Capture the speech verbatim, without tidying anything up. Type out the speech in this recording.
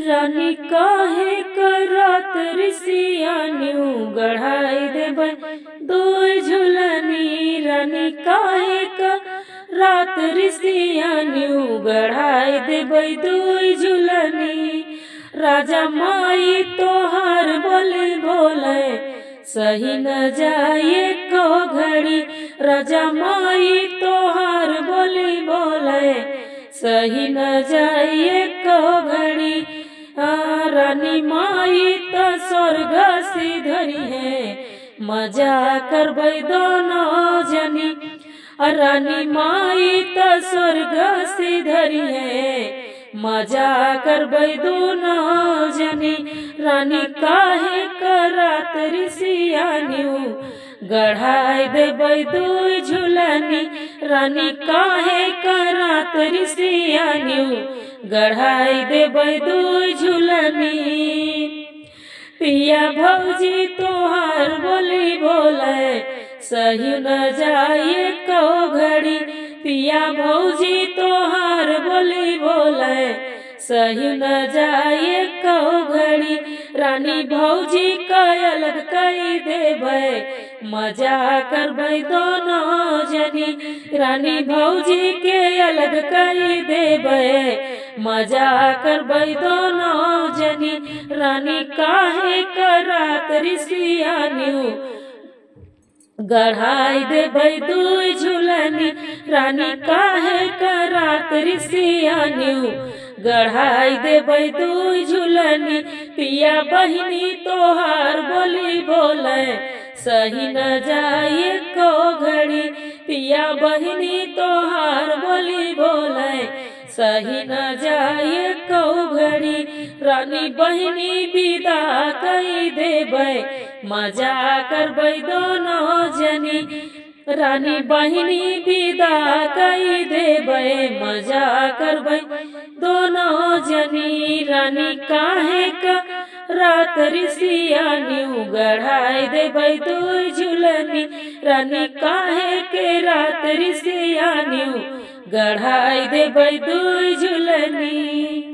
रानी काहे क रात रिसियानिउ गढ़ाई देबै दुई झुलनी, रानी काहे क रात रिसियानिउ गढ़ाई देबै दुई झुलनी। राजा माई तोहार बोली बोलै सही न जाए को घड़ी, राजा माई तोहार बोली बोलै सही न जाए को घड़ी। आ, रानी माई त स्वर्ग सिधरिहैं, मजा करबै दोनों जनी। आ, रानी माई त स्वर्ग सिधरिहैं, मजा करबै दोनों जनी। रानी काहे क रात रिसियानिउ गढ़ाई देबै दुई झुलनी, रानी काहे क रात रिसियानिउ गढ़ाई देबै दुई झुलनी। पिया भौजी तोहार बोली बोलै सही न जाए को घड़ी, पिया भौजी तोहार बोली बोलै सही न जाए को घड़ी। रानी भौजी क अलग कई देबै, मजा करबै दोनों जनी। रानी भौजी के अलग कई देबै, मजा करबै दोनों जनी। रानी काहे क रात रिसियानिउ गढ़ाई देबै दुई झुलनी, रानी काहे क रात रिसियानिउ गढ़ाई देबै दुई झुलनी। पिया बहिनी तोहार बोली बोलै सही न जाए को घड़ी, पिया बहिनी तोहार बोली बोलै सही न जाए को घड़ी। रानी बहिनी विदा कई देबै, मजा करबै दोनों जनी। रानी बहिनी विदा कई देबै, मजा करबै दोनों जनी। रानी काहे क रात रिसियानिउ गढ़ाई देबै दुई झुलनी, रानी काहे के रात रिसियानिउ गढ़ाई देबै दुई झुलनी।